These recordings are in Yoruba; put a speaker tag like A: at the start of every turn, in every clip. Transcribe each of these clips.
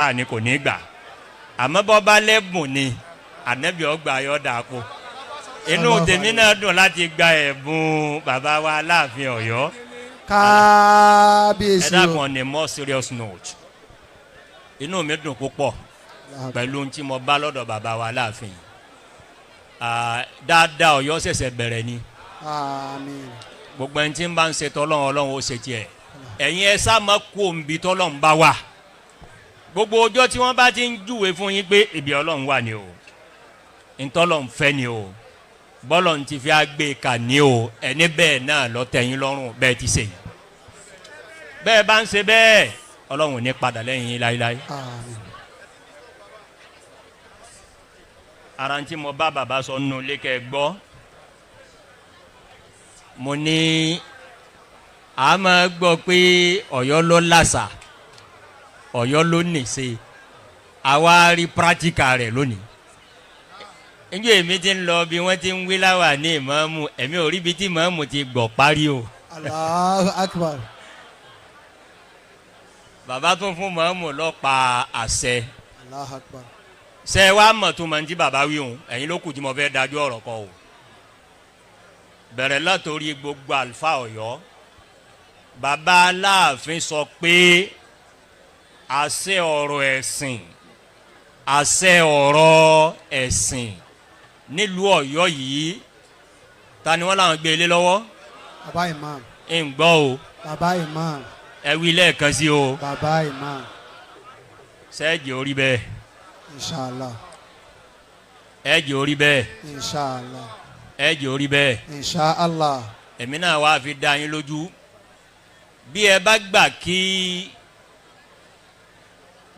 A: Ni kò ní gbà, àmọ́ bọ́ bá lẹ́bùn ni ànábì ọgbà yọ̀ dà kó inú tèmi náà dùn láti gba ẹ̀bùn bàbá wa Aláàfin Ọ̀yọ́.
B: Kábíyèsí.
A: Ẹ dákun, on a more serious note, inú mi dùn púpọ̀ pẹ̀lú ohun tí mo bá lọ́dọ̀ bàbá wa Aláàfin. Dáadáa Ọ̀yọ́ ṣẹ̀ṣẹ̀ bẹ̀rẹ̀ ni.
B: Àmín.
A: Gbogbo ẹni tí ń bá ń ṣe tọ́lọ́run, Ọlọ́run ó ṣe tiẹ̀. Ẹ̀yin ẹ sá má kú òǹbí tọ́lọ́run bá wà. Gbogbo ọjọ́ tí wọ́n bá ti ń júwe fún yín pé ibi Ọlọ́run wà ní o, ntọ́lọ́run fẹ́ ni o, bọ́lọ̀ ti fi àgbè kà ní o, ẹni bẹ́ẹ̀ náà lọ tẹ̀yìn lọ́rùn bẹ́ẹ̀ ti ṣe yìí. Bẹ́ẹ̀ bá ń ṣe bẹ́ẹ̀, Ọlọ́run ò ní padà lẹ́yìn yín láéláé.
B: Àmín.
A: Ara ń tí mo bá bàbá sọ nínú ilé kẹ́ ẹ gbọ́, mo ní a máa gbọ́ pé Ọ̀yọ́ ló làṣà, Ọ̀yọ́ ló nìṣe, àwa rí practical rẹ̀ lónìí. Njẹ́ èmi ti ń lọ bí wọ́n ti ń wí láwà ní ìmáàmù, ẹ̀mí ò rí ibi tí ìmáàmù ti gbọ̀ parí o.
B: Allahu akbar.
A: Bàbá tún fún ìmáàmù lọ́pàá àṣẹ.
B: Allahu akbar.
A: Ṣe wá mọ̀ tó máa ń tí bàbá wí òun, ẹ̀yin ló kù tí mo fẹ́ dájú ọ̀rọ̀ kọ o. Bẹ̀rẹ̀ látòrí gbogbo àlùfáà Ọ̀yọ́, bàbá Aláàfin sọ pé àṣẹ ọ̀rọ̀ ẹ̀sìn, àṣẹ ọ̀rọ̀ ẹ̀sìn nílùú Ọ̀yọ́ yìí, ta ni wọ́n làwọn gbé ilé lọ́wọ́?
B: Baba imam.
A: Ń gbọ́ o.
B: Baba imam.
A: Ẹ wí lẹ́ẹ̀kan sí o.
B: Baba imam.
A: Sẹ́ẹ̀jì orí bẹ́ẹ̀?
B: Inshallah.
A: Ẹ̀jì orí bẹ́ẹ̀?
B: Inshallah.
A: Ẹ̀jì orí bẹ́ẹ̀?
B: Inshallah.
A: Èmi náà wá fi dá yín lójú, bí ẹ bá gbà kí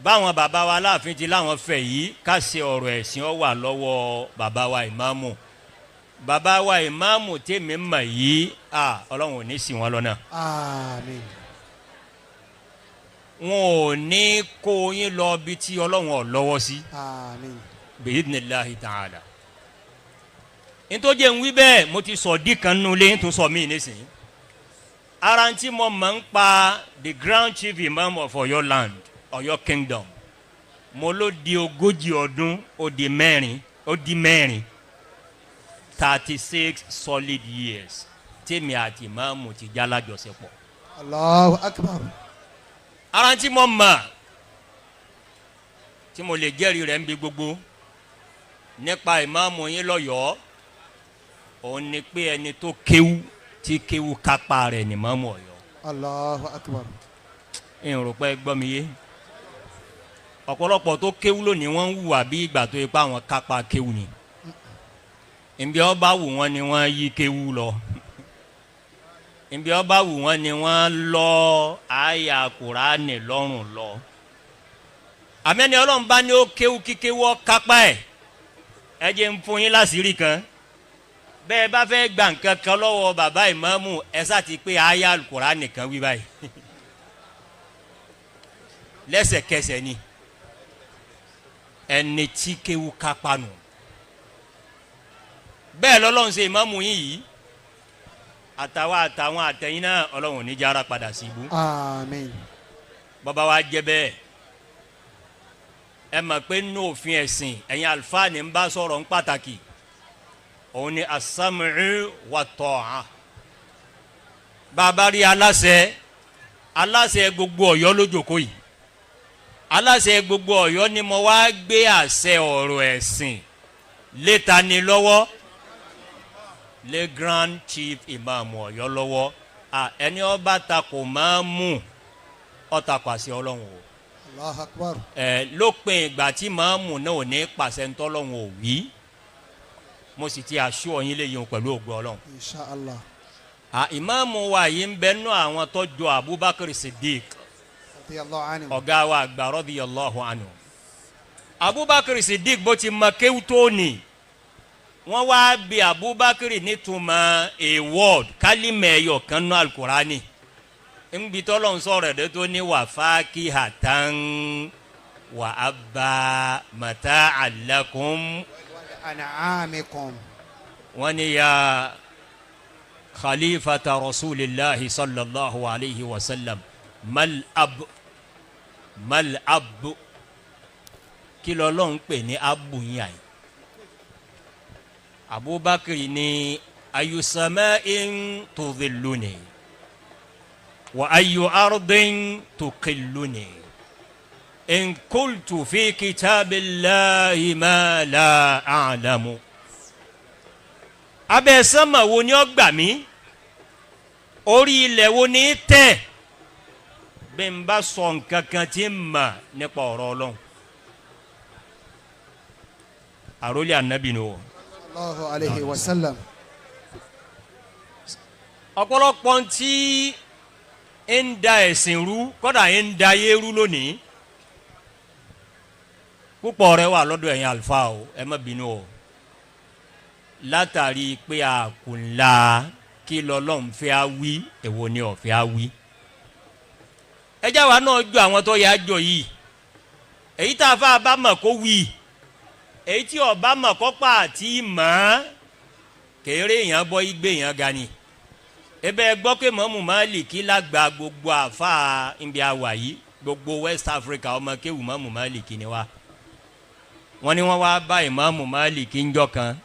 A: báwọn bàbá wa Aláàfin ti láwọn fẹ́ yìí, ká ṣe ọ̀rọ̀ ẹ̀sìn ọ wà lọ́wọ́ bàbá wa ìmáàmù, bàbá wa ìmáàmù tèmi mọ̀ yìí, à Ọlọ́run ò ní ṣì wọ́n lọ́nà.
B: Àmín.
A: Wọn ò ní kó yín lọ bí tí Ọlọ́run ò lọ́wọ́ sí.
B: Àmín.
A: Bi'idhnillahi ta'ala. Nítorí ń wí bẹ́ẹ̀, mo ti sọ dí kan nínú ilé, tó sọ míì nísìnyí. Ara tí mo mọ̀ ń pa the Grand Chief Imam of Ọ̀yọ́ land, Ọ̀yọ́ Kingdom, mo ló di 40 ọdún ó di mẹ́rin, ó di mẹ́rin, 36 solid years tèmi àti ìmáàmù ti já lájọṣepọ̀.
B: Allahu akbar.
A: Ara tí mo mọ̀ tí mo lè jẹ́rìí rẹ̀ ń bi gbogbo nípa ìmáàmù yín lọ́yọ̀ọ́, òun ni pé ẹni tó kéwú tí kéwú kápá rẹ̀ ní ìmáàmù Ọ̀yọ́.
B: Allahu akbar.
A: Ń rò pé gbọ́ mi yé. Ọ̀pọ̀lọpọ̀ tó kéwú lónìí, wọ́n ń hùwà bí ìgbà tó yẹ pé àwọn kápá kéwú ni. Nbí ọba wù wọ́n ni wọ́n yí kéwú lọ, nbí ọba wù wọ́n ni wọ́n lọ àyà Kùránì lọ́rùn lọ. Àmẹ́ni Ọlọ́run bá ní ó kéwú, kíkéwú ọ́ kápá ẹ̀. Ẹ jẹ́ ń fún yín láṣìírí kan. Bẹ́ẹ̀ bá fẹ́ gba nǹkan kan lọ́wọ́ bàbá ìmáàmù, ẹ sá ti pé àyà Kùránì kan wí báyìí, lẹ́sẹ̀kẹsẹ̀ ni. Ẹni tí kéwú kápá nù. Bẹ́ẹ̀ lọ́lọ́run ṣe ìmáàmù yín yìí, àtàwọn àtàwọn àtẹ̀yìn náà, Ọlọ́run ò ní jára padà sí ibú.
B: Àmín.
A: Bàbá wa jẹ́ bẹ́ẹ̀, ẹ mọ̀ pé nínú òfin ẹ̀sìn, ẹ̀yin àlùfáà ní ń bá sọ̀rọ̀ ń pàtàkì, òun ni as-sam'u wa ta'a. Bàbá rí aláṣẹ, aláṣẹ gbogbo Ọ̀yọ́ lójókòó yìí, aláṣẹ gbogbo Ọ̀yọ́ ni mo wá gbé àṣẹ ọ̀rọ̀ ẹ̀sìn léta ni lọ́wọ́, lé Grand Chief Imam Ọ̀yọ́ lọ́wọ́. Ẹni ọba takò máa mú ọ takò àṣẹ Ọlọ́run o.
B: Allahu akbar.
A: Ẹ lópin ìgbà tí màámù náà ò ní pàṣẹ ńtọ́lọ́run ò wí, mo sì ti aṣọ yín lè yín pẹ̀lú ògo Ọlọ́run.
B: Insha Allah.
A: Ìmáàmù wa yìí ń bẹ nú àwọn tó jọ Abubakar Siddiq.
B: Radiyallahu anhu.
A: Ọ̀gá wa àgbà, radiyallahu anhu. Abubakar Siddiq, bó ti mọ kéwú tó ní, wọ́n wá bi Abubakar nítumọ̀ a word, kálímẹ̀ ẹ̀yọ̀ kan nú Alukurani nbi tọ́lọ̀ ń sọ̀rọ̀ ẹ̀dẹ́ tó ní wa fakihatan wa abba mata'an lakum
B: An'amikum.
A: Wọ́n ní ya khalifata rasulillahi sallallahu alayhi wa sallam, mal ab, mal ab. Kí lọ́lọ́run pè ní abunya yìí? Abubakar ní ayu sama'in tudhilluni wa ayu ardin tuqilluni in qultu fi kitabillahi ma la a'lamu. Abẹ́ sánmà wo ni ó gbà mí, orí ilẹ̀ wo ni tẹ̀ bí n bá sọ nǹkan kan tí ń mà nípa ọ̀rọ̀ Ọlọ́run? Àròlé ànábì ni o.
B: Allahu alayhi wa sallam.
A: Ọ̀pọ̀lọpọ̀ tí ń da ẹ̀sìn rú, kọ́dà ń da ayé rú lónìí, púpọ̀ rẹ̀ wà lọ́dọ̀ ẹ̀yin àlùfáà o, ẹ má bínú o, látàrí pé a kò la kí lọ́lọ́run fẹ́ á wí, èwo ni ọ̀fẹ́ á wí. Ẹ já wa náà jọ àwọn tó yà á jọ yìí, èyí tá a fà bá mọ̀ kó wí, èyí tí ọba mọ̀ kó pa àti mọ̀ kéré èèyàn bọ́ igbe èèyàn ga ni. Ebe gbọ́ pé mọ̀mú Málìkì lágbà gbogbo àfa ibi àwà yìí, gbogbo West Africa ọmọ kéwù mọ̀mú Málìkì ni wa. Wọ́n ní wọ́n wá bá ìmọ̀mú Málìkì ńjọ́ kan,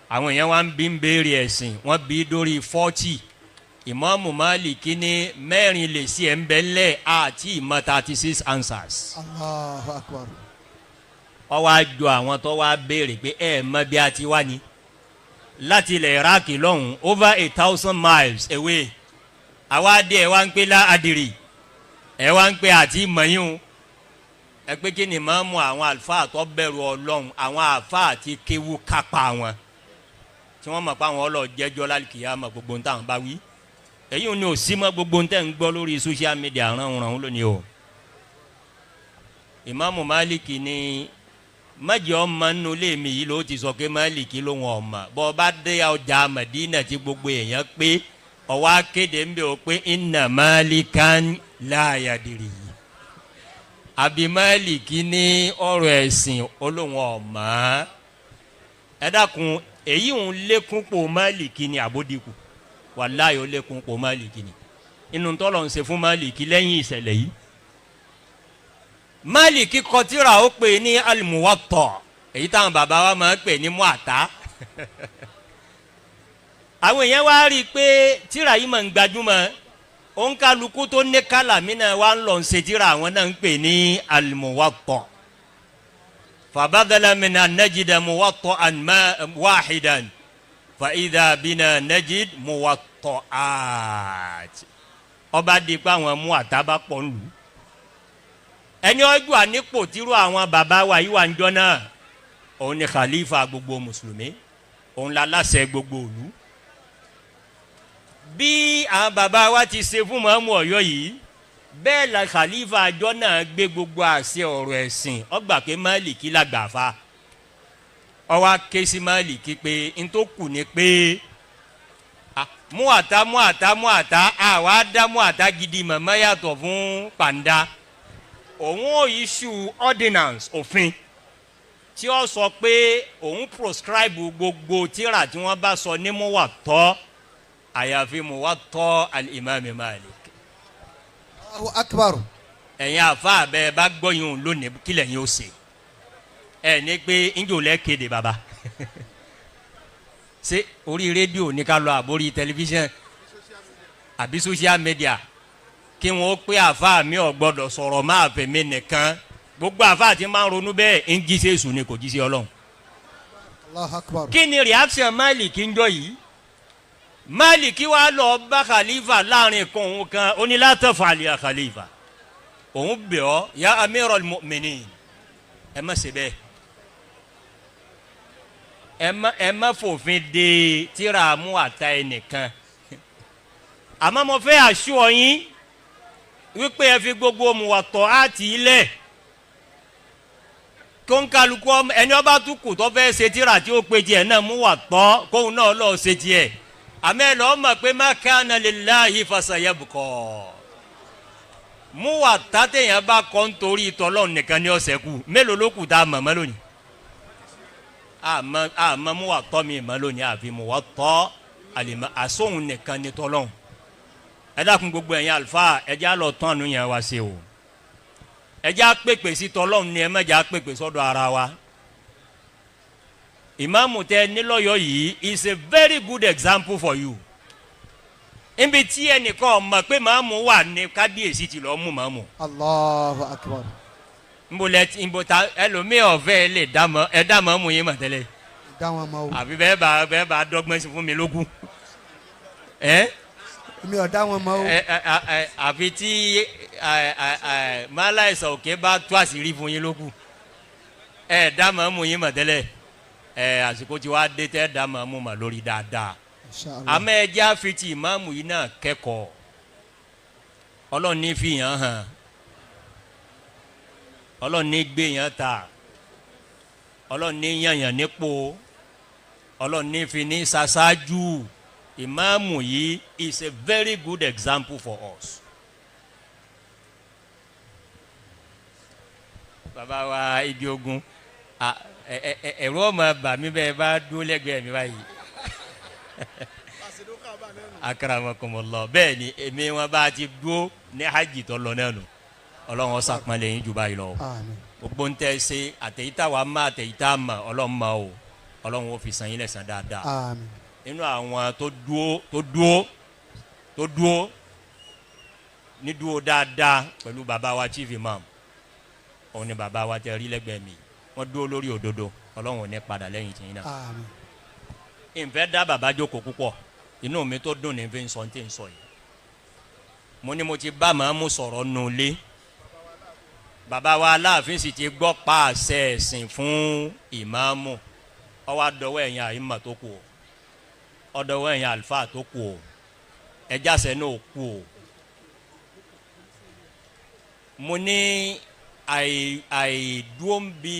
A: àwọn èèyàn wá ń bí ń béèrè ẹ̀sìn, wọ́n bí dórí 40. Ìmọ̀mú Málìkì ní mẹ́rin lè sí ẹ̀ ń bẹ́ lẹ̀ àti ìmọ̀ 36 answers.
B: Allahu akbar.
A: Ó wá jọ àwọn tó wá béèrè pé ẹ mọ bí a ti wá ni láti ilẹ̀ Iraq lọ́hùn, over 1,000 miles away, àwa dé ẹ wá ń pè lá adìrì, ẹ wá ń pè àti mọ̀yún o. Ẹ pé kí ni máa mú àwọn àlùfáà tó bẹ̀rù Ọlọ́run, àwọn àlùfáà tí kéwú kápá wọn, tí wọ́n mọ̀ pé àwọn ọlọ́ jẹ́jọ́ lálùkìyà mọ̀ gbogbo ń tàn bá wí. Èyí ni ò sí mọ́ gbogbo ń tẹ̀ ń gbọ́ lórí social media ránun lónìí o. Ìmáàmù Málìkì ni májè ọmọ nínú ilé mi yìí ló ti sọ pé Málìkì ló wọn ọmọ bọ́ ọ bá dé ọjà Mẹdínà tí gbogbo èèyàn pé ọwọ́ akéde ń bẹ̀ ọ pé inna Malikan la yadiri, àbí Málìkì ní ọ̀rọ̀ ẹ̀sìn olóhùn ọ̀mọ́. Ẹ dákun, èyí ń lékún pò Málìkì ni àbódìkù? Wàláyé, ó lékún pò Málìkì ni. Inú tọ́lọ̀ ń ṣe fún Málìkì lẹ́yìn ìṣẹ̀lẹ̀ yìí, Málìkì kọ tírà, ó pè ní Al-Muwatta, èyí táwọn bàbá wa máa ń pè ní Muwatta. Àwọn èèyàn wá rí i pé tírà yìí máa ń gbajúmọ̀, òǹkàlùkù tó ní kálàmì náà wá ń lọ ṣe tírà, àwọn náà ń pè ní Al-Muwatta. Fabadala min an najida muwatta'an ma wahidan fa idha bina najid muwatta'at. Ọba di pé àwọn Muwatta bá pọ̀ ń lù ẹni ọjọ́ ànípò tírú àwọn bàbá wa yìí wà ń jọ náà, òun ni khalifa gbogbo mùsùlùmí, òun la láṣẹ gbogbo ìlú. Bí àwọn bàbá wa ti ṣe fún mọ́mú Ọ̀yọ́ yìí, bẹ́ẹ̀ la khalifa àjọ náà gbé gbogbo àṣẹ ọ̀rọ̀ ẹ̀sìn, ọgbà pé Málìkì la gbà fa. Ọwọ́ ké sí Málìkì pé n tó kù ni pé Muwatta Muwatta Muwatta, àwa dá Muwatta gidi mọ̀mọ́ yàtọ̀ fún pàǹdà. Òun ò issue ordinance, òfin tí ó sọ pé òun proscribe gbogbo tíra tí wọ́n bá sọ ní Muwatta, àyàfi Muwatta al-Imam Malik.
B: Allahu akbar.
A: Ẹ̀yin àfa abẹ́ bá gbọ́yìn òun lónìí, kílẹ̀ yín ó ṣe? Ẹ ní pé njò lẹ́ kéde baba, ṣé orí rédíò ní ká lọ, àbórí tẹlifíṣàn, àbí social media, kí wọ́n pé àfa mi ò gbọ́dọ̀ sọ̀rọ̀ máa fẹ́ mi nìkan? Gbogbo àfa àti máa ń ronú bẹ́ẹ̀ ń jí sí èṣù ni, kò jí sí Ọlọ́run.
B: Allahu akbar.
A: Kí ni reaction Málìkì ń jọ yìí? Málìkì wá lọ bá khalifa láàrin kan, òun kan ó ní la taf'al ya khalifa, òun bẹ̀ ọ́ ya amiral mu'minin, ẹ má ṣe bẹ́ẹ̀, ẹ má fòfin de tíra Muwatta ẹnìkan. Àmọ́ mo fẹ́ assure yín wípé ẹ fi gbogbo Muwatta àti ilẹ̀ kónkálukú ẹni ọba tún kù tó fẹ́ ṣe tíra tí ó pe tiẹ̀ náà Muwatta, kóun náà lọ́ọ́ ṣe tiẹ̀. Àmọ́ ẹ lọ́ọ́ mọ̀ pé ma kana lillahi fasayabqa. Muwatta téèyàn bá kọ́ nítorí tọ́lọ́run nìkan ní ọ̀sẹ̀ kù. Mélòó ló kù tá a mọ̀ mọ́ lónìí? Àmọ́ àmọ́ Muwatta mi mọ́ lónìí, àfi Muwatta àlìmọ́ àsóhun nìkan ní tọ́lọ́run. Ẹ dákun, gbogbo ẹ̀yin àlùfáà, ẹ já lọ tán àánú yẹn wá sí o. Ẹ jẹ́ àpèpè sí tọ́lọ́run ni, ẹ má jẹ́ àpèpè sọ́dọ̀ ara wa. Ìmáàmù tẹ nílọ́yọ̀ yìí is a very good example for you. Níbi tí ẹnìkan mọ̀ pé màámu wà ní, kábíyèsí ti lọ́ọ́ mú màámu.
B: Allahu akbar.
A: Nbolẹ nbota ẹlòmíì ọ̀fẹ́ lè dá mọ́, ẹ dá màámu yín mọ̀ tẹ́lẹ̀?
B: Dá wọn mọ̀ o.
A: Àbí bẹ́ẹ̀ bá dọ́gbọ́n sí fún mi lógún ẹ.
B: Èmi ò dá wọn mọ̀ o.
A: Ẹ ẹ ẹ, àfi tí ẹ ẹ ẹ mọ́láìsàn òkè bá tú àṣírí fún yín lógún. Ẹ dá màámu yín mọ̀ tẹ́lẹ̀. Ẹ àsìkò tí wàá dé tẹ́ dá màámu mọ̀ lórí dáadáa.
B: Inshallah.
A: Àmọ́ ẹ jẹ́ àfitì ìmáàmù yìí náà kẹ́kọ̀ọ́. Ọlọ́run ní fi yàn hàn, Ọlọ́run ní gbé yàn ta, Ọlọ́run ní yànyàn nípò, Ọlọ́run ní fi ní ṣaṣáájú. Ìmáàmù yìí is a very good example for us. Bàbá wa ibi ogun, ẹ̀rọ ọmọ bà mí bẹ́ẹ̀ bá dúró lẹ́gbẹ̀ẹ́ mi báyìí. Akramakumullah. Bẹ́ẹ̀ ni èmi wọn bá ti dúró ní hajj tó lọ náà nù. Ọlọ́run ó ṣàpọ́nlé yín jù báyìí lọ.
B: Àmín.
A: Gbogbo ń tẹ́ ṣe, àtẹ̀yítà wa má, àtẹ̀yítà mà, Ọlọ́run ma o. Ọlọ́run ó fi san yín lẹ́san dáadáa.
B: Àmín.
A: Nínú àwọn tó dúó, tó dúó, tó dúó ní dúó dáadáa pẹ̀lú bàbá wa chief imam, òun ni bàbá wa tẹ rí lẹ́gbẹ̀ẹ́ mi. Wọ́n dúó lórí òdodo. Ọlọ́run ò ní padà lẹ́yìn tìyín náà.
B: Àmín.
A: Ìfẹ́ dá bàbá jókòó púpọ̀. Inú mi tó dùn ní fi ń sọ ní tí ń sọ yìí. Mo ní mo ti bá màámu sọ̀rọ̀ nulẹ̀, bàbá wa Aláàfin sì ti gbọ́ pa àṣẹ ẹ̀sìn fún ìmáàmù. Ó wá dọwọ́ ẹ̀yin àyìnbá tó kù o, ọdọwọ́ ẹ̀yin àlùfáà tó kù o, ẹ̀jáṣẹ́ náà kù o. Mo ní àìdúró ń bi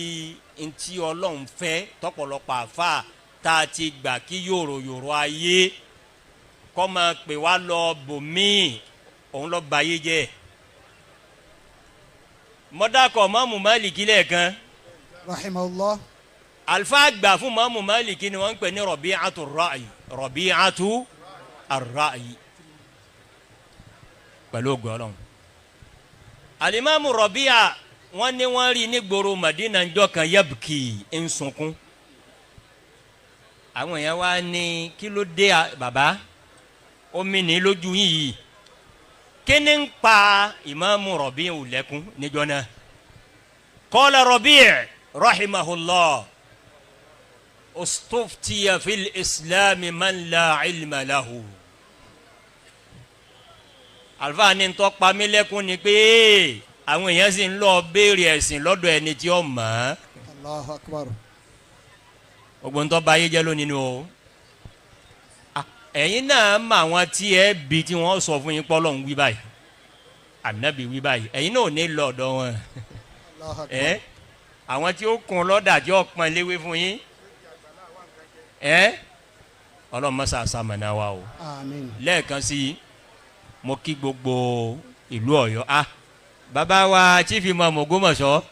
A: ntí Ọlọ́run fẹ́ tọ̀pọ̀lọpọ̀ àfa tá a ti gbà kí yòrò yòrò ayé kọ́ máa pè wá lọ bòmíì, òun lọ ba ayé jẹ́. Mọ́dàkọ̀ mọ́mù Málìkì lẹ́ẹ̀kan.
B: Rahimahullah.
A: Àlùfáà gbà fún mọ́mù Málìkì ni wọ́n ń pè ní Rabi'atu Ra'yi, Rabi'atu Ar-Ra'yi, pẹ̀lú ògùn Ọlọ́run. Alimami Rabi'a, wọ́n ní wọ́n rí ní gbòòrò Madina njọ́ kan, yabki, ń sunkún. Àwọn èèyàn wá ní, kí ló dé bàbá, omi ní lójú yín yìí, kíni ń pa ìmáàmù Rabi'u lẹ́kún níjọ́ náà? Qala Rabi' rahimahullah: ustuftiya fil islam man la ilma lahu. Àlùfáà ní tó pa mí lẹ́kún ni pé àwọn èèyàn sì ń lọ béèrè ẹ̀sìn lọ́dọ̀ ẹni tí ó mọ̀ ọ́.
B: Allahu akbar.
A: Gbogbo ń tọ́ ba ayé jẹ́ lónìí ni o. Ẹ̀yin náà mọ àwọn tí ẹ bí tí wọ́n sọ fún yín pé Ọlọ́run wí báyìí, Ànábì wí báyìí, ẹ̀yin náà ò ní lọ ọ̀dọ̀ wọn.
B: Allahu akbar.
A: Ẹ àwọn tí ó kun lọ́dà tí ó pọn léwé fún yín, ẹ Ọlọ́run mọ́sá sàmànà wa o.
B: Àmín.
A: Lẹ́ẹ̀kan sí i, mo kí gbogbo ìlú Ọ̀yọ́. Ah, bàbá wa chief imam Ògbómọ̀ṣọ́,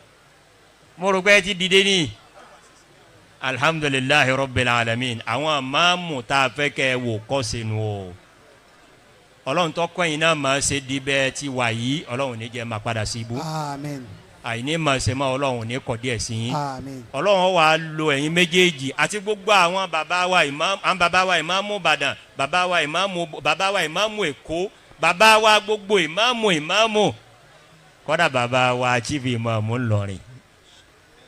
A: mo rò pé ẹ ti dìde ní. Alhamdulillahi rabbil alamin. Àwọn máàmù tá a fẹ́ kẹ́ ẹ wò kọ́ sínú o, Ọlọ́run tó kọ́ yín náà máa ṣe di bẹ́ẹ̀ ti wà yìí, Ọlọ́run ní jẹ́ máa padà sí ibú.
B: Àmín.
A: Àìní máa ṣe máa, Ọlọ́run ní kọ̀ díẹ̀ sí yín.
B: Àmín.
A: Ọlọ́run wà á lo ẹ̀yin méjèèjì àti gbogbo àwọn bàbá wa ìmáàmù, àwọn bàbá wa ìmáàmù Ìbàdàn, bàbá wa ìmáàmù, bàbá wa ìmáàmù Èkó, bàbá wa gbogbo ìmáàmù, ìmáàmù, kọ́dà bàbá wa chief ìmáàmù Ńlọrin.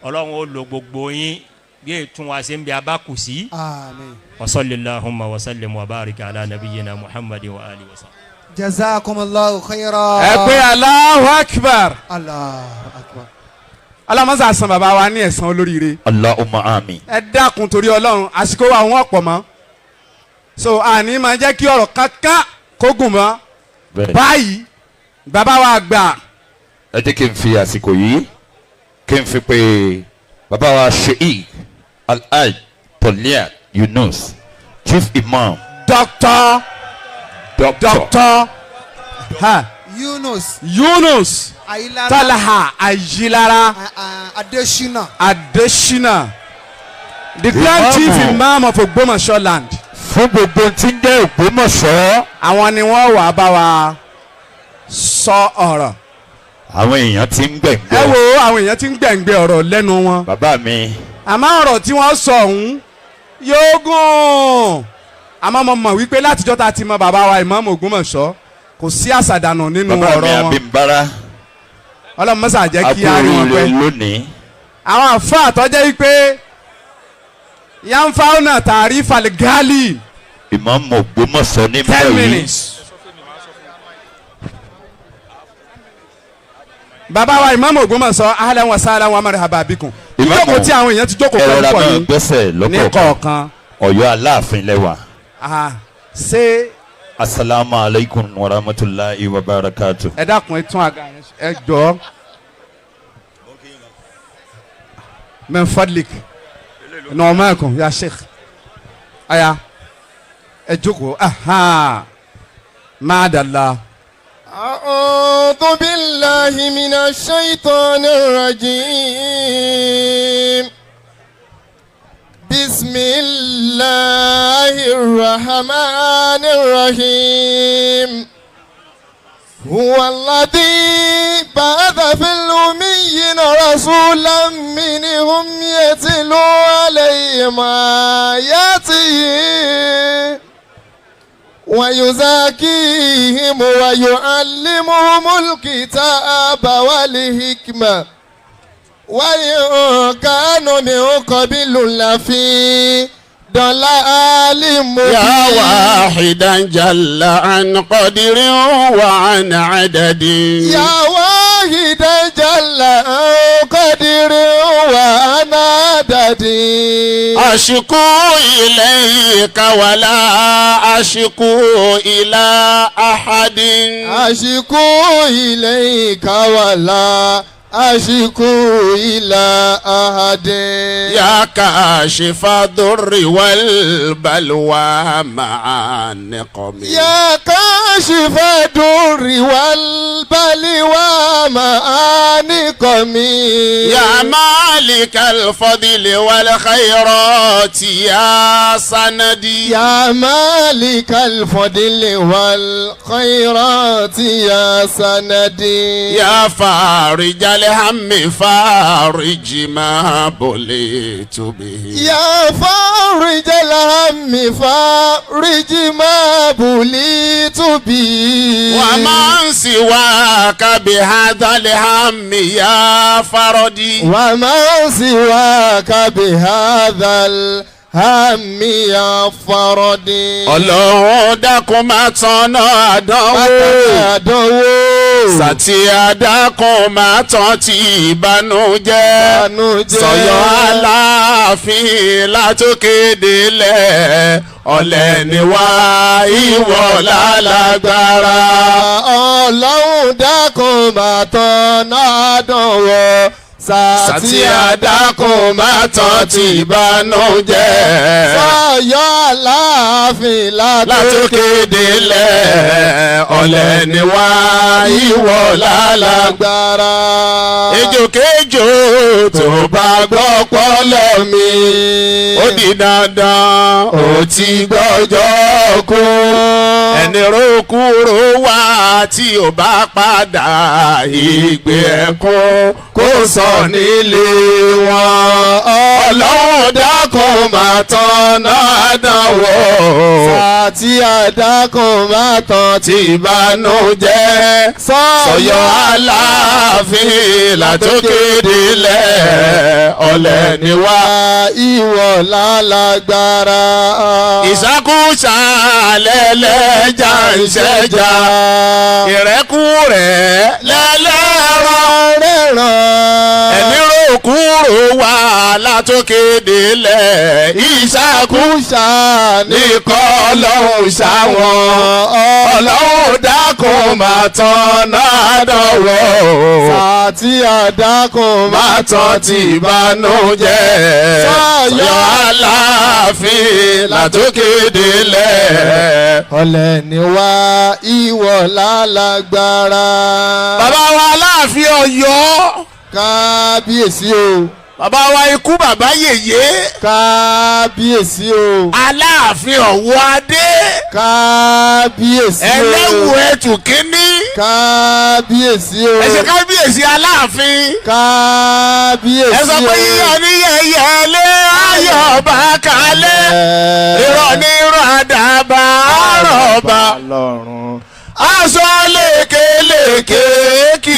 A: Ọlọ́run ó lo gbogbo yín bí ètò wa ṣe ń bí a bá kù sí.
B: Àmín.
A: Wa sallallahu wa sallim wa barika ala nabiyyina Muhammadin wa alihi wa sallam.
B: Jazakumullahu khayran.
C: Ẹ pé Allahu Akbar.
B: Allahu akbar.
C: Alamasa san bàbá wa ní ẹ̀san olóríire.
D: Allahumma amin.
C: Ẹ dákun, torí Ọlọ́run, àsìkò wa àwọn ọ̀pọ̀ mọ́, so àní máa jẹ́ kí ọ̀rọ̀ kankan kó gùn mọ́.
D: Bẹ́ẹ̀ni.
C: Báyìí, bàbá wa gbà.
D: Ẹ jẹ́ kí n fi àsìkò yìí kí n fi pé bàbá wa Sheikh Alhaj Toliat Yunus, Chief Imam.
C: Doctor.
D: Doctor.
C: Doctor ha.
B: Yunus.
C: Yunus.
B: Ayilara.
C: Talaha Ayilara.
B: Adesina.
C: Adesina, the grand
D: Imam.
C: chief imam of Ògbómọ̀ṣọ́ land.
D: Fún gbogbo tí ń jẹ́ Ògbómọ̀ṣọ́.
C: Àwọn ni wọ́n wà bá wa sọ ọ̀rọ̀.
D: Àwọn èèyàn ti ń
C: Ẹ
D: gbẹ̀ngbẹ́.
C: wo, àwọn èèyàn ti ń gbẹ̀ngbẹ̀ ọ̀rọ̀ lẹ́nu wọn.
D: Bàbá mi.
C: Àmọ́ ọ̀rọ̀ tí wọ́n sọ ọ̀hún yóò gùn, àmọ́ mo mọ̀ wípé látijọ́ tá a ti mọ bàbá wa Ìmáàmù Ògbómọ̀ṣọ́, kò sí àṣàdànù nínú
D: Bàbá mi
C: ọ̀rọ̀ wọn.
D: Abímbára.
C: Ọlọ́run mọ́sà jẹ́ kí á rí wọn
D: Akóríire
C: pẹ́.
D: lónìí.
C: Àwọn àfáà tó jẹ́ wípé yanfauna tàrí faligali.
D: Ìmáàmù Ògbómọ̀ṣọ́ ní
C: 10
D: báyìí.
C: minutes. Bàbá wa Ìmáàmù Ògbómọ̀ṣọ́, ahlan wa sahlan wa marhaba bikum.
D: Ìmáàmù,
C: Ìjókòó tí àwọn èèyàn ti jókòó
D: ẹ
C: pẹ̀lú
D: rọra
C: pọ̀
D: máa
C: ní
D: gbẹ́sẹ̀
C: ní
D: lọ́kọ̀ọ̀kan.
C: kọ̀ọ̀kan.
D: Ọ̀yọ́ Aláàfin lẹ́wà.
C: Aha. Ṣé
D: Asalaamu alaykum wa rahmatulahi wa barakatu.
C: Ẹ dákun, ẹ tún àga yẹn ṣe, ẹ jọ. Min fadlik nọọmẹkùn ya sheikh, aya ẹ jókòó, aha, máa dàla.
E: أعوذ بالله من الشيطان الرجيم. بسم الله الرحمن الرحيم. هو الذي بعث في الأميين رسولا منهم يتلو عليهم آياته ويزكيهم ويعلمهم الكتاب والحكمة وإن كانوا من قبل لفي ضلال مبين.
F: يا واحدا جل عن قدر وعن عدد.
E: يا واحدا جل عن قدر وعن عدد.
F: أشكو إليك ولا أشكو إلى أحد.
E: أشكو إليك ولا أشكو إلى أحد.
F: يا كاشف الضر والبلوى مع النقم.
E: يا كاشف الضر والبلوى مع نقم.
F: يا مالك الفضل والخيرات يا سندي.
E: يا مالك الفضل والخيرات يا سندي.
F: يا فارج الهم فارج ما بليت به.
E: يا فارج الهم فارج ما بليت به.
F: ومن سواك بهذا الهم يا فردي.
E: ومن سواك بهذا الهم يا فردي.
F: Ọlọ́run dákun má tanná àdánwò.
E: Àdánwò.
F: Sàtì àdákun má tán ti ìbànújẹ́.
E: Ìbànújẹ́.
F: Sọ̀yọ́ Aláàfin látòkè délẹ̀, ọ̀lẹ ni wá, ìwọ lálágbára.
E: Ọlọ́run dákun má tanná àdánwò.
F: Sàtì àdákun má tán ti ìbànújẹ́.
E: Sọ̀yọ́ Aláàfin
F: látòkè délẹ̀, ọ̀lẹ ni wá, ìwọ lálágbára.
E: lálágbára.
F: Ejòkejò tó bá gbọ́ pọ́lọ́ mi, ó di dandan ó ti gbọ́jọ́ kú. Ẹni rókúrò wá tí ò bá padà, ìgbé ẹ̀kún kó sọ nílé wọn. Ọlọ́run dákun máa tán náà dánwò.
E: Sàtì àdákùn má tán
F: tí ìbànújẹ́. Sọ̀yọ́ Aláàfin látòkè délẹ̀, ọ̀lẹ ni wá.
E: Ìwọ lálágbára.
F: Ìṣàkóso lẹ́lẹ́jà ń ṣẹ́jà, ìrẹ́kúrẹ́ lẹ́lẹ́rọ.
E: Rẹ̀ràn.
F: Ẹ̀mí ròkúrò wà látòkè délẹ̀, ìṣàkóso
E: Kúṣà ní
F: nìkọ́ ọlọ́run ṣáwọn. Ọlọ́run dákun máa tán náà dọ̀wọ́.
E: Sàtì àdákùn
F: Má tán ti ìbànújẹ́.
E: Sọ̀yọ́
F: Sọ̀yọ́ Aláàfin látòkè délẹ̀.
E: Ọ̀lẹ ni wá, ìwọ lálágbára.
F: Bàbá wa Aláàfin Ọ̀yọ́.
E: Kábíyèsí o.
F: Bàbá wa ikú bàbá yèyé.
E: Kábíyèsí o.
F: Aláàfin Ọ̀wọ́ Adé.
E: Kábíyèsí o.
F: Ẹlẹ́wù ẹtù kínní.
E: Kábíyèsí o.
F: Ẹ ṣe kábíyèsí Aláàfin.
E: Kábíyèsí o.
F: Ẹ sọ pé yíyọ ní yẹyẹ lé ayọ̀ bá kalẹ̀. Irọ́ ní irọ́ àdàbà àrọ̀bà.
E: Lọ́run.
F: Aṣọ lékelèké kì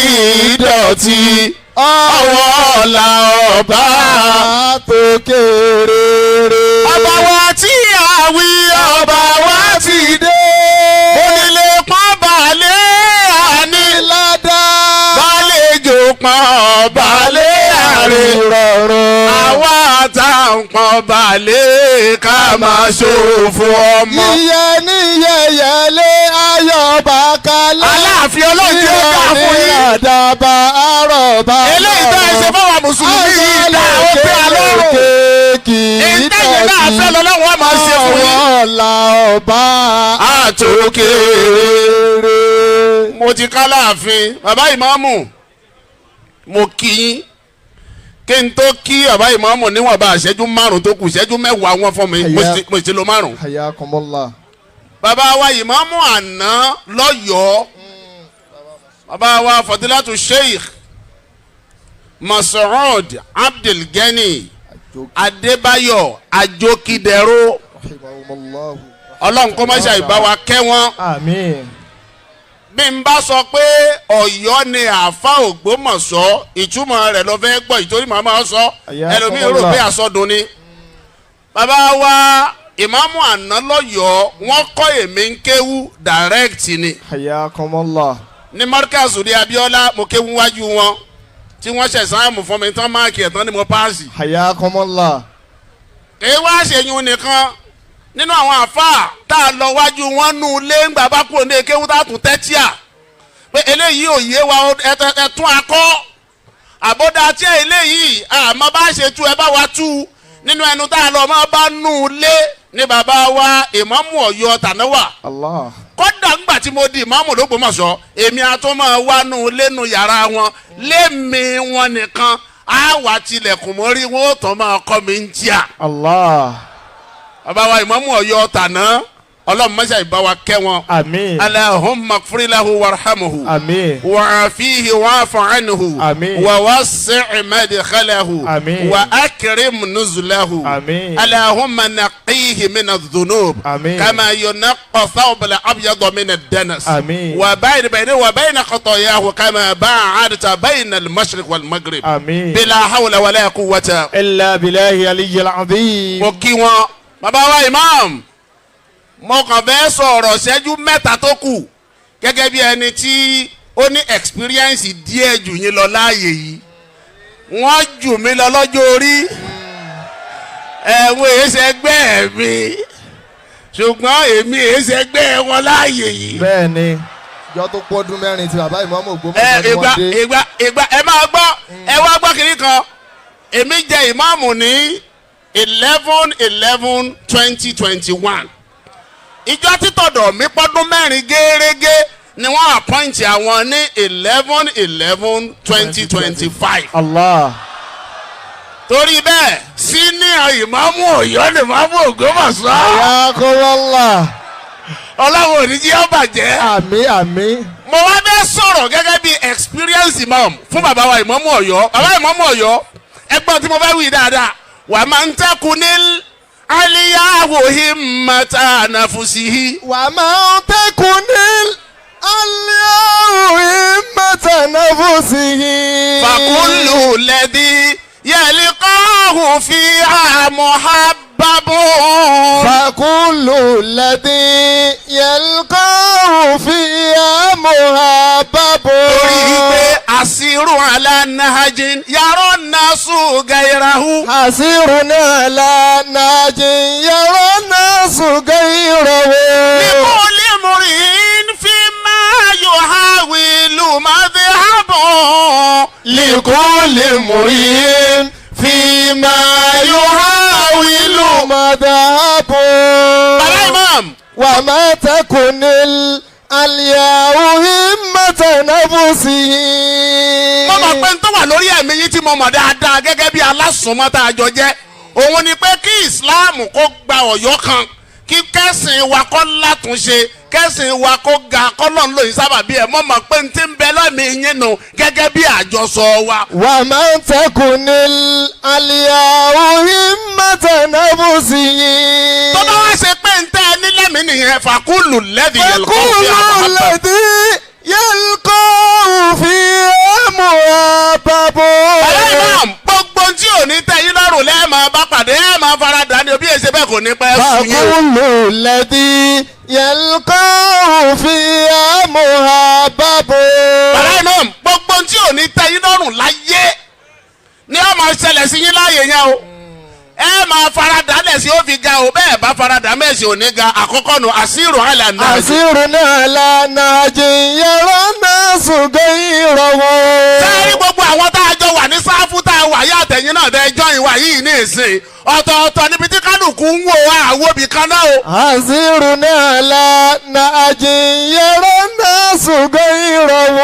F: í dọ̀tí. Ọwọ́ ọ̀la ọba.
E: Tó kéré.
F: Ọba wa tí a wí, ọba wa ti dé. Onílé pọ́n balẹ̀ àní.
E: Ládàá.
F: Bálejò pọ́n balẹ̀ àrè.
E: Rọrùn.
F: Àwa tá à ń pọ́n balẹ̀ ká máa ṣòfò ọmọ.
E: Yíyẹ ní yẹyẹ lé ayọ̀ bá kalẹ̀.
F: Aláàfin, Ọlọ́run tí ó dà fún yín.
E: Àdàbà àrọ̀bà.
F: Eléyìí tó ẹ ṣe fáwọn mùsùlùmí yìí dá ó tẹ́ a lọ́rùn.
E: Kì í
F: Ìtẹ́yìn náà fẹ́ lọ́lọ́run wọn máa ṣe fún yín.
E: Ọwọ́ la ọba.
F: Àtòkèrè. Mo ti ká láàfin bàbá ìmáàmù, mo kí yín. Kí n tó kí bàbá ìmáàmù níwọ̀nba ìṣẹ́jú 5 tó kù, ìṣẹ́jú 10 wọn fún mi, mo sì ti lo 5.
E: Hayakumullah.
F: Bàbá wa ìmáàmù àná lọ́yọ̀ọ́, bàbá wa Fadilatu Sheikh Masoud Abdulgani Adébáyọ̀ Ajókídẹró,
E: Rahimahumullahu.
F: Ọlọ́run kó má ṣe àìbá wa kẹ́ wọn.
E: Àmín.
F: Bí n bá sọ pé Ọ̀yọ́ ni àáfà Ògbómọ̀ṣọ́, ìtumọ̀ rẹ̀ lọ fẹ́ gbọ́ ìtorí màá máa sọ. Ẹlòmíín rò pé àsọdùn ni. Bàbá wa ìmáàmù àná lọ́yọ̀ọ́, wọ́n kọ́ èmi ń kéwú direct ni
E: Hayakumullah.
F: ní Markaz ní Abiola. Mo kéwú wájú wọn tí wọ́n ṣẹ̀ sáàmù fún mi tán, mark ẹ̀ tán ni mo pass.
E: Hayakumullah.
F: Èyí wá ṣèyún nìkan nínú àwọn àfáà tá a lọ wájú wọn nù lé ńgbà bá kúrò ní kéwú tá a tún tẹ́tíà pé eléyìí ò yé wa, ẹ tún akọ́ àbọ̀dá tí eléyìí àmọ́ bá ṣe tú, ẹ bá wa tú nínú ẹnu tá a lọ máa bá nù lé ní bàbá wa ìmáàmù Ọ̀yọ́ tànáwà.
E: Allah.
F: Kódà ńgbà tí mo di ìmáàmù l'Ógbómọ̀ṣọ́, èmi àtún máa wá nù lẹ́nu yàrá wọn lémi wọn nìkan, á wà tilẹ̀kùn mọ́rí, wọn ó tán máa kọ́ mi ń jíà.
E: Allah.
F: Bàbá wa ìmáàmù Ọ̀yọ́ tàná, Ọlọ́run mọ́ṣá ìbá wa kẹ́ wọn.
E: Àmín.
F: Allahumma ighfir lahu warhamhu.
E: Àmín.
F: وعافيه واعف عنه.
E: آمين.
F: ووسع مدخله.
E: آمين.
F: وأكرم نزله.
E: آمين.
F: اللهم نقيه من الذنوب.
E: آمين.
F: كما ينقى الثوب الأبيض من الدنس.
E: آمين.
F: وبين بينه وبين خطاياه كما باعدت بين المشرق والمغرب.
E: آمين.
F: بلا حول ولا قوة
E: إلا بالله العلي العظيم.
F: Mo kí wọn. Bàbá wa imam, mo kàn fẹ́ sọ̀rọ̀ ṣẹ́jú 3 tó kù gẹ́gẹ́ bí ẹni tí ó ní experience díẹ̀ jù yín lọ láàyè yìí. Wọ́n jù mí lọ lọ́jọ́ orí, ẹ̀wọ̀n èsẹ̀gbẹ́ mi, ṣùgbọ́n èmi èsẹ̀gbẹ́ wọn láàyè yìí.
E: Bẹ́ẹ̀ni. Ìjọ tó pọ́dún 4 tí bàbá ìmáàmù
F: Ẹ
E: Ògbómọ̀ṣọ́ ni
F: ìgbà
E: wọ́n dé.
F: Ìgbà ẹ máa gbọ́, ẹ wá gbọ́ kiri kan. Èmi jẹ ìmáàmù ní 11/11/2021. Ìjọ títọ̀dọ̀ mi pọ́dún 4 gẹ́rẹ́gẹ́ ni wọ́n appoint àwọn ní 11/11/2025.
E: Allah.
F: Torí bẹ́ẹ̀, senior ìmáàmù Ọ̀yọ́ ni ìmáàmù Ògbómọ̀ṣọ́.
E: Hayakumullah.
F: Ọlọ́run ò ní jẹ́ ó bàjẹ́.
E: Àmín, àmín.
F: Mo wá fẹ́ sọ̀rọ̀ gẹ́gẹ́ bí experience imam fún bàbá wa ìmáàmù Ọ̀yọ́. Bàbá ìmáàmù Ọ̀yọ́, ẹgbọ́n tí mo fẹ́ wí dáadáa. Wà máa ń tẹ́kun ní aliyahu himmata nafusihi.
E: Wà máa ń tẹ́kùn ní aliyahu himmata nafusihi.
F: Fakullu lẹ́dí yẹlikọ́hù fi muhabbabun.
E: Fakullu lẹ́dí yẹlikọ́hù fi muhabbabun.
F: Torí pé asiru ala nahajin yàrá nasu gairahu.
E: Asiruna la najin yàrá nasu gairahu.
F: لكل امرئ فيما يحاول مذهب.
E: لكل امرئ فيما يحاول مذهب.
F: Bàbá imam.
E: وما تكن الألياء همة نفسه.
F: Mo mọ̀ pé n tó wà wà lórí ẹ̀mí yín tí mo mọ̀ dáadáa gẹ́gẹ́ bí alásùnmọ́ tá a jọ jẹ́, òun ni pé kí Islam kó gba Ọ̀yọ́ kan, kí kẹ́sìn wa kó látúnṣe, kẹ́sìn wa kó ga, kọ́lọ́n lóyún sábàbí ẹ̀. Mọ́ mọ̀ pé n ti ń bẹ lọ́mìí yín nù gẹ́gẹ́ bí àjọsọ wa.
E: ومن تكن العلياء همة نفسه
F: Tó bá wá ṣe pé ń tẹ́ ẹ nílẹ̀mí nìyẹn, فكل الذي يلقاه
E: فكل
F: في محبة.
E: الذي يلقاه فيها محبب.
F: Bàbá Imam, gbogbo tí ò ní tẹ́ yín lọ́rùn lẹ́ẹ̀ bá pàdé, ẹ̀ máa fara dà ní òbí èsè bẹ́ẹ̀, kò ní pẹ́ sùn yín o.
E: فكل الذي يلقاه فيها محبب.
F: Bàbá Imam, gbogbo tí ò ní tẹ́ yín lọ́rùn láyé ní ó máa ṣẹlẹ̀ sí yín láàyè yẹn o. Ẹ máa fara dà lẹ̀ sí ó fi ga o. Bẹ́ẹ̀ bá fara dà mẹ́sì ò ní ga. Àkọ́kọ́ nu أسير على نهج.
E: أسير على نهج يرى الناس غيره.
F: Sẹ́ẹ̀rí gbogbo àwọn tá a jọ wà ní sáfù tá a wà yá, àtẹ̀yìn náà tẹ́ jọ́ ìwà yìí ní ìsìn, ọ̀tọ̀ọ̀tọ̀ níbi tí kálukú ń wò àwo bì kan náà o.
E: أسير على نهج يرى الناس غيره.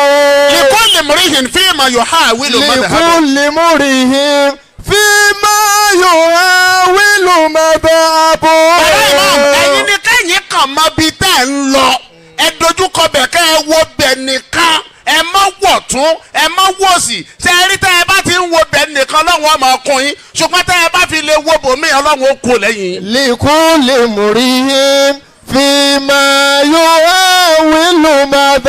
F: لكل امرئ فيما يحاول مذهب.
E: لكل امرئ فيما يحاول مذهب.
F: Bàbá Imam, ẹ̀yin ni kẹ́yìn kàn mọ ibi tẹ́ ẹ̀ ń lọ. Ẹ dojúkọ bẹ̀, kẹ́ ẹ wo bẹ̀ nìkan. Ẹ má wọ̀ tún, ẹ má wò sí. Ṣé ẹ rí, tẹ́ ẹ bá ti ń wo bẹ̀ nìkan, Ọlọ́run ọmọ ọkùnrin yín, ṣùgbọ́n tẹ́ ẹ bá fi lè wo bòmí, Ọlọ́run ó kú lẹ́yìn yín.
E: لكل امرئ فيما يحاول مذهب.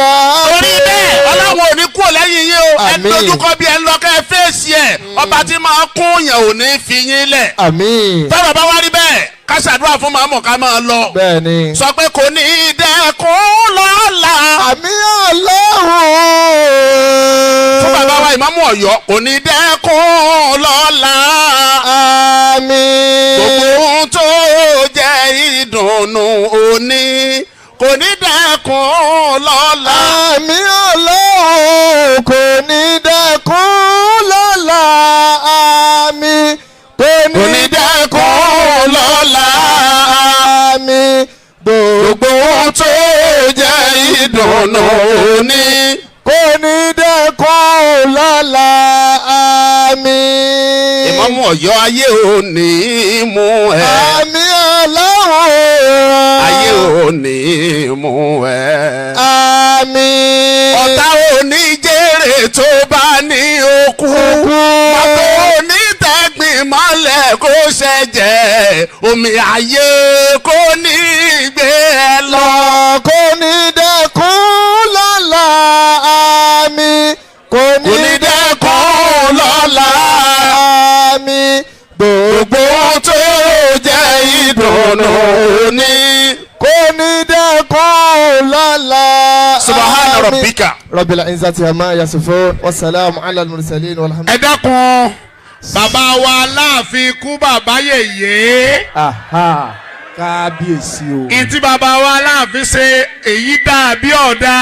F: Torí bẹ́ẹ̀, Ọlọ́run ò ní kú lẹ́yìn yín o. Ẹ
E: Àmín.
F: dojúkọ bí ẹ ń lọ, kẹ́ ẹ fèsì ẹ̀. Ọba tí máa kún yẹn ò ní fi yín lẹ̀.
E: Àmín.
F: Tọ́rọ̀ bá wá rí bẹ́ẹ̀, ká ṣàdúrà fún màmú, ká máa lọ.
E: Bẹ́ẹ̀ni.
F: Sọ pé kò ní í dẹ́kun lọ́la.
E: Àmín Ọlọ́run.
F: Fún bàbá wa Ìmáàmù Ọ̀yọ́, kò ní dẹ́kun lọ́la.
E: Àmín.
F: Gbogbo ohun tó jẹ́ ìdùnnú òní kò ní dẹ́kun lọ́la.
E: Àmín Ọlọ́run, kò ní dẹ́kun lọ́la. Àmín, kò
F: Kò
E: ní
F: ní dẹ́kun lọ́la.
E: Àmín, gbogbo
F: Gbogbo ohun tó jẹ́ ìdùnnú òní
E: kò ní dẹ́kun lọ́la. Àmín.
F: Ìmáàmù Ọ̀yọ́, ayé ò ní mú ẹ.
E: Àmín Ọlọ́run.
F: Ayé ò ní mú ẹ.
E: Àmín.
F: Ọ̀tá ò ní jèrè tó bá ní okú. Mọ́tò onítẹ̀gbìn mọ́lẹ̀ kó ṣẹ̀jẹ̀, omi ayé kò ní gbé ẹ lọ.
E: Kò ní dẹ́kun lọ́la. Àmín, kò
F: Kò ní dẹ́kun lọ́la.
E: Àmín, gbogbo
F: Gbogbo ohun tó jẹ́ ìdùnnú ní.
E: Kò ní dẹ́kun lọ́la.
F: سبحان
E: Àmín.
F: ربك.
E: رب العزة عما يصفون والسلام على المرسلين والحمد.
G: Ẹ dákun, bàbá wa Aláàfin, kú bàbá yèyé.
E: Aha.
C: Kábíyèsí o.
G: Ìtí bàbá wa Aláàfin ṣe èyí dàbí ọ̀dà.